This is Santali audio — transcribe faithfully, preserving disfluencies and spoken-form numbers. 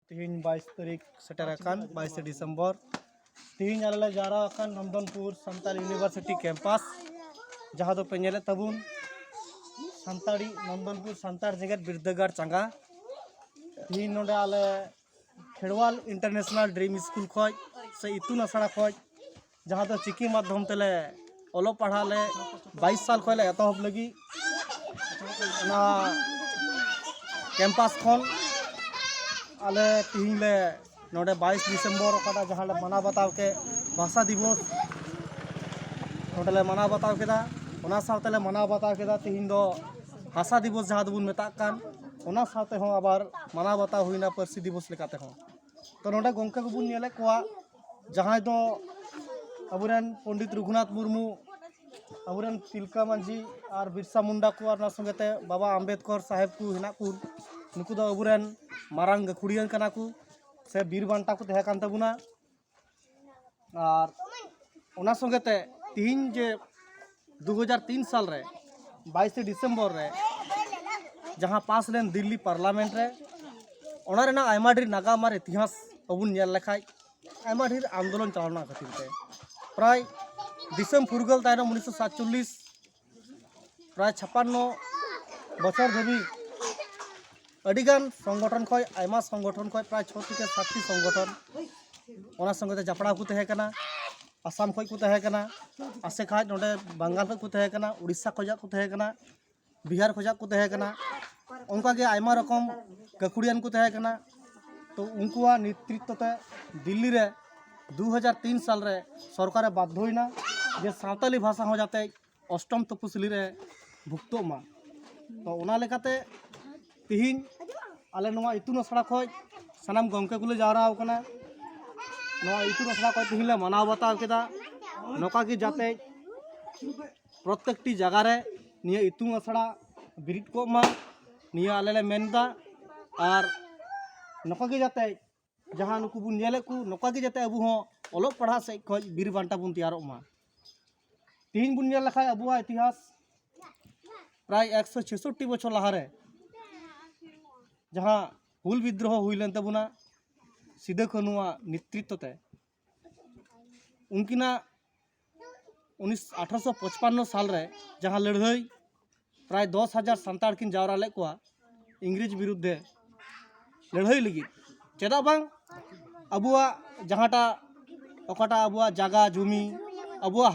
ᱛᱮᱦᱮᱧ ᱵᱟᱭᱤᱥ ᱛᱟᱹᱨᱤᱠᱷ ᱥᱮᱴᱮᱨ ᱟᱠᱟᱱ, ᱵᱟᱭᱤᱥᱮ ᱰᱤᱥᱮᱢᱵᱚᱨ᱾ ᱛᱮᱦᱮᱧ ᱟᱞᱮ ᱞᱮ ᱡᱟᱣᱨᱟ ᱟᱠᱟᱱ ᱱᱚᱱᱫᱚᱱᱯᱩᱨ ᱥᱟᱱᱛᱟᱲ ᱤᱭᱩᱱᱤᱵᱷᱟᱨᱥᱤᱴᱤ ᱠᱮᱢᱯᱟᱥ, ᱡᱟᱦᱟᱸ ᱫᱚ ᱯᱮ ᱧᱮᱞᱮᱫ ᱛᱟᱵᱚᱱ ᱥᱟᱱᱛᱟᱲᱤ ᱱᱚᱱᱫᱚᱱᱯᱩᱨ ᱥᱟᱱᱛᱟᱲ ᱡᱮᱜᱮᱛ ᱵᱤᱨᱫᱟᱹᱜᱟᱲ ᱪᱟᱸᱜᱟ᱾ ᱛᱮᱦᱮᱧ ᱱᱚᱰᱮ ᱟᱞᱮ ᱠᱷᱮᱲᱣᱟᱞ ᱤᱱᱴᱟᱨᱱᱮᱥᱱᱟᱞ ᱰᱨᱤᱢ ᱥᱠᱩᱞ ᱠᱷᱚᱡ ᱥᱮ ᱤᱛᱩᱱ ᱟᱥᱲᱟ ᱠᱷᱚᱡ, ᱡᱟᱦᱟᱸ ᱫᱚ ᱪᱤᱠᱤ ᱢᱟᱫᱽᱫᱷᱚᱢ ᱛᱮᱞᱮ ᱚᱞᱚᱜ ᱯᱟᱲᱦᱟᱜ ᱞᱮ ᱵᱟᱭᱤᱥ ᱥᱟᱞ ᱠᱷᱚᱡ ᱞᱮ ᱮᱛᱚᱦᱚᱵ ᱞᱟᱹᱜᱤᱫ, ᱚᱱᱟ ᱠᱮᱢᱯᱟᱥ ᱠᱷᱚᱱ ᱟᱞᱮ ᱛᱤᱦᱤᱧ ᱞᱮ ᱱᱚᱰᱮ ᱵᱟᱭᱤᱥ ᱰᱤᱥᱮᱢᱵᱚᱨ ᱚᱠᱟᱴᱟᱜ ᱡᱟᱦᱟᱸ ᱞᱮ ᱢᱟᱱᱟᱣ ᱵᱟᱛᱟᱣ ᱠᱮᱫ ᱵᱷᱟᱥᱟ ᱫᱤᱵᱚᱥ, ᱱᱚᱰᱮ ᱞᱮ ᱢᱟᱱᱟᱣ ᱵᱟᱛᱟᱣ ᱠᱮᱫᱟ᱾ ᱚᱱᱟ ᱥᱟᱶᱛᱮ ᱞᱮ ᱢᱟᱱᱟᱣ ᱵᱟᱛᱟᱣ ᱠᱮᱫᱟ ᱛᱤᱦᱤᱧ ᱫᱚ ᱵᱷᱟᱥᱟ ᱫᱤᱵᱚᱥ ᱡᱟᱦᱟᱸ ᱫᱚᱵᱚᱱ ᱢᱮᱛᱟᱜ ᱠᱟᱱ, ᱚᱱᱟ ᱥᱟᱶᱛᱮ ᱦᱚᱸ ᱟᱵᱟᱨ ᱢᱟᱱᱟᱣ ᱵᱟᱛᱟᱣ ᱦᱩᱭᱱᱟ ᱯᱟᱹᱨᱥᱤ ᱫᱤᱵᱚᱥ ᱞᱮᱠᱟᱛᱮ ᱦᱚᱸ᱾ ᱛᱚ ᱱᱚᱰᱮ ᱜᱚᱢᱠᱮ ᱠᱚᱵᱚᱱ ᱧᱮᱞᱮᱫ ᱠᱚᱣᱟ, ᱡᱟᱦᱟᱸᱭ ᱫᱚ ᱟᱵᱚᱨᱮᱱ ᱯᱚᱱᱰᱤᱛ ᱨᱚᱜᱷᱩᱱᱟᱛᱷ ᱢᱩᱨᱢᱩ, ᱟᱵᱚᱨᱮᱱ ᱛᱤᱞᱠᱟᱹ ᱢᱟᱹᱡᱷᱤ ᱟᱨ ᱵᱤᱨᱥᱟ ᱢᱩᱱᱰᱟ ᱠᱚ ᱟᱨ ᱚᱱᱟ ᱥᱚᱸᱜᱮ ᱛᱮ ᱵᱟᱵᱟ ᱟᱢᱵᱮᱫᱠᱚᱨ ᱥᱟᱦᱮᱵᱽ ᱠᱚ ᱦᱮᱱᱟᱜ ᱠᱚ, ᱱᱩᱠᱩ ᱫᱚ ᱟᱵᱚᱨᱮᱱ ᱢᱟᱨᱟᱝ ᱜᱟᱹᱠᱷᱩᱲᱤᱭᱟᱹ ᱠᱟᱱᱟ ᱠᱚ ᱥᱮ ᱵᱤᱨ ᱵᱟᱱᱴᱟ ᱠᱚ ᱛᱟᱦᱮᱸ ᱠᱟᱱ ᱛᱟᱵᱚᱱᱟ᱾ ᱟᱨ ᱚᱱᱟ ᱥᱚᱸᱜᱮ ᱛᱮ ᱛᱤᱦᱤᱧ ᱡᱮ ᱫᱩ ᱦᱟᱡᱟᱨ ᱛᱤᱱ ᱥᱟᱞ ᱨᱮ ᱵᱟᱭᱤᱥᱮ ᱰᱤᱥᱮᱢᱵᱚᱨ ᱨᱮ ᱡᱟᱦᱟᱸ ᱯᱟᱥ ᱞᱮᱱ ᱫᱤᱞᱞᱤ ᱯᱟᱨᱞᱟᱢᱮᱱᱴ ᱨᱮ, ᱚᱱᱟ ᱨᱮᱱᱟᱜ ᱟᱭᱢᱟ ᱰᱷᱮᱨ ᱱᱟᱜᱟᱢ ᱟᱨ ᱤᱛᱤᱦᱟᱥ ᱵᱚᱱ ᱧᱮᱞ ᱞᱮᱠᱷᱟᱡ, ᱟᱭᱢᱟ ᱰᱷᱮᱨ ᱟᱱᱫᱳᱞᱚᱱ ᱪᱟᱞᱟᱣ ᱞᱮᱱᱟ ᱠᱷᱟᱹᱛᱤᱨ ᱛᱮ ᱯᱨᱟᱭ ᱫᱤᱥᱚᱢ ᱯᱷᱩᱨᱜᱟᱹᱞ ᱛᱟᱭᱱᱚᱢ ᱩᱱᱤᱥᱥᱚ ᱥᱟᱛᱪᱚᱞᱞᱤᱥ ᱯᱨᱟᱭ ᱪᱷᱟᱯᱟᱱᱱᱚ ᱵᱚᱪᱷᱚᱨ ᱫᱷᱟᱹᱵᱤᱡ ᱟᱹᱰᱤᱜᱟᱱ ᱥᱚᱝᱜᱚᱴᱷᱚᱱ ᱠᱷᱚᱡ, ᱟᱭᱢᱟ ᱥᱚᱝᱜᱚᱴᱷᱚᱱ ᱠᱷᱚᱡ ᱯᱨᱟᱭ ᱪᱷᱚ ᱛᱷᱮᱠᱮ ᱥᱟᱛᱴᱤ ᱥᱚᱝᱜᱚᱴᱷᱚᱱ ᱚᱱᱟ ᱥᱚᱸᱜᱮ ᱛᱮ ᱡᱟᱯᱲᱟᱣ ᱠᱚ ᱛᱟᱦᱮᱸ ᱠᱟᱱᱟ᱾ ᱟᱥᱟᱢ ᱠᱷᱚᱡ ᱠᱚ ᱛᱟᱦᱮᱸ ᱠᱟᱱᱟ, ᱟᱥᱮ ᱠᱷᱟᱡ ᱱᱚᱰᱮ ᱵᱟᱝᱜᱟᱞ ᱠᱷᱚᱡ ᱠᱚ ᱛᱟᱦᱮᱸ ᱠᱟᱱᱟ, ᱩᱲᱤᱥᱥᱟ ᱠᱷᱚᱡᱟᱜ ᱠᱚ ᱛᱟᱦᱮᱸ ᱠᱟᱱᱟ, ᱵᱤᱦᱟᱨ ᱠᱷᱚᱡᱟᱜ ᱠᱚ ᱛᱟᱦᱮᱸ ᱠᱟᱱᱟ᱾ ᱚᱱᱠᱟᱜᱮ ᱟᱭᱢᱟ ᱨᱚᱠᱚᱢ ᱜᱟᱹᱠᱷᱩᱲᱤᱭᱟᱱ ᱠᱚ ᱛᱟᱦᱮᱸ ᱠᱟᱱᱟ᱾ ᱛᱚ ᱩᱱᱠᱩᱣᱟᱜ ᱱᱮᱛᱨᱤᱛᱛᱚ ᱛᱮ ᱫᱤᱞᱞᱤ ᱨᱮ ᱫᱩ ᱦᱟᱡᱟᱨ ᱛᱤᱱ ᱥᱟᱞ ᱨᱮ ᱥᱚᱨᱠᱟᱨᱮ ᱵᱟᱫᱽᱫᱷᱚᱭᱮᱱᱟ ᱡᱮ ᱥᱟᱶᱛᱟᱞᱤ ᱵᱷᱟᱥᱟ ᱦᱚᱸ ᱡᱟᱛᱮ ᱚᱥᱴᱚᱢ ᱛᱚᱯᱚᱥᱤᱞᱤ ᱨᱮ ᱵᱷᱩᱠᱛᱚᱜ ᱢᱟ᱾ ᱛᱚ ᱚᱱᱟ ᱞᱮᱠᱟᱛᱮ ᱛᱤᱦᱤᱧ ᱟᱞᱮ ᱱᱚᱣᱟ ᱤᱛᱩᱱ ᱟᱥᱲᱟ ᱠᱷᱚᱡ ᱥᱟᱱᱟᱢ ᱜᱚᱢᱠᱮ ᱠᱚᱞᱮ ᱡᱟᱣᱨᱟ ᱟᱠᱟᱱᱟ᱾ ᱱᱚᱣᱟ ᱤᱛᱩᱱ ᱟᱥᱲᱟ ᱠᱷᱚᱡ ᱛᱤᱦᱤᱧ ᱞᱮ ᱢᱟᱱᱟᱣ ᱵᱟᱛᱟᱣ ᱠᱮᱫᱟ, ᱱᱚᱝᱠᱟ ᱜᱮ ᱡᱟᱛᱮ ᱯᱨᱚᱛᱮᱠᱴᱤ ᱡᱟᱭᱜᱟ ᱨᱮ ᱱᱤᱭᱟᱹ ᱤᱛᱩᱱ ᱟᱥᱲᱟ ᱵᱤᱨᱤᱫ ᱠᱚᱜ ᱢᱟ, ᱱᱤᱭᱟᱹ ᱟᱞᱮ ᱞᱮ ᱢᱮᱱ ᱮᱫᱟ᱾ ᱟᱨ ᱱᱚᱝᱠᱟ ᱜᱮ ᱡᱟᱛᱮ ᱡᱟᱦᱟᱸ ᱱᱩᱠᱩ ᱵᱚᱱ ᱧᱮᱞᱮᱫ ᱠᱚ, ᱱᱚᱝᱠᱟ ᱜᱮ ᱡᱟᱛᱮ ᱟᱵᱚ ᱦᱚᱸ ᱚᱞᱚᱜ ᱯᱟᱲᱦᱟᱜ ᱥᱮᱫ ᱠᱷᱚᱡ ᱵᱤᱨ ᱵᱟᱱᱴᱟ ᱵᱚᱱ ᱛᱮᱭᱟᱨᱚᱜ ᱢᱟ᱾ ᱛᱤᱦᱤᱧ ᱵᱚᱱ ᱧᱮᱞ ᱞᱮᱠᱷᱟᱡ ᱟᱵᱚᱣᱟᱜ ᱤᱛᱤᱦᱟᱥ ᱯᱨᱟᱭ ᱮᱠᱥᱚ ᱪᱷᱮᱥᱚᱴᱴᱤ ᱵᱚᱪᱷᱚᱨ ᱞᱟᱦᱟᱨᱮ ᱡᱟᱦᱟᱸ ᱦᱩᱞ ᱵᱤᱫᱽᱨᱳᱦᱚ ᱦᱩᱭ ᱞᱮᱱ ᱛᱟᱵᱚᱱᱟ, ᱥᱤᱫᱟᱹ ᱠᱟᱹᱱᱩᱣᱟᱜ ᱱᱮᱛᱨᱤᱛᱛᱚ ᱛᱮ ᱩᱱᱠᱤᱱᱟᱜ ᱩᱱᱤᱥ ᱟᱴᱷᱨᱚᱥᱚ ᱯᱚᱪᱯᱟᱱᱱᱚ ᱥᱟᱞ ᱨᱮ ᱡᱟᱦᱟᱸ ᱞᱟᱹᱲᱦᱟᱹᱭ ᱯᱨᱟᱭ ᱫᱚᱥ ᱦᱟᱡᱟᱨ ᱥᱟᱱᱛᱟᱲ ᱠᱤᱱ ᱡᱟᱣᱨᱟ ᱞᱮᱫ ᱠᱚᱣᱟ ᱤᱝᱨᱮᱡᱽ ᱵᱤᱨᱩᱫᱽ ᱨᱮ ᱞᱟᱹᱲᱦᱟᱹᱭ ᱞᱟᱹᱜᱤᱫ᱾ ᱪᱮᱫᱟᱜ ᱵᱟᱝ ᱟᱵᱚᱣᱟᱜ ᱡᱟᱦᱟᱸᱴᱟᱜ ᱚᱠᱟᱴᱟᱜ ᱟᱵᱚᱣᱟᱜ ᱡᱟᱭᱜᱟ ᱡᱩᱢᱤ ᱟᱵᱚᱣᱟᱜ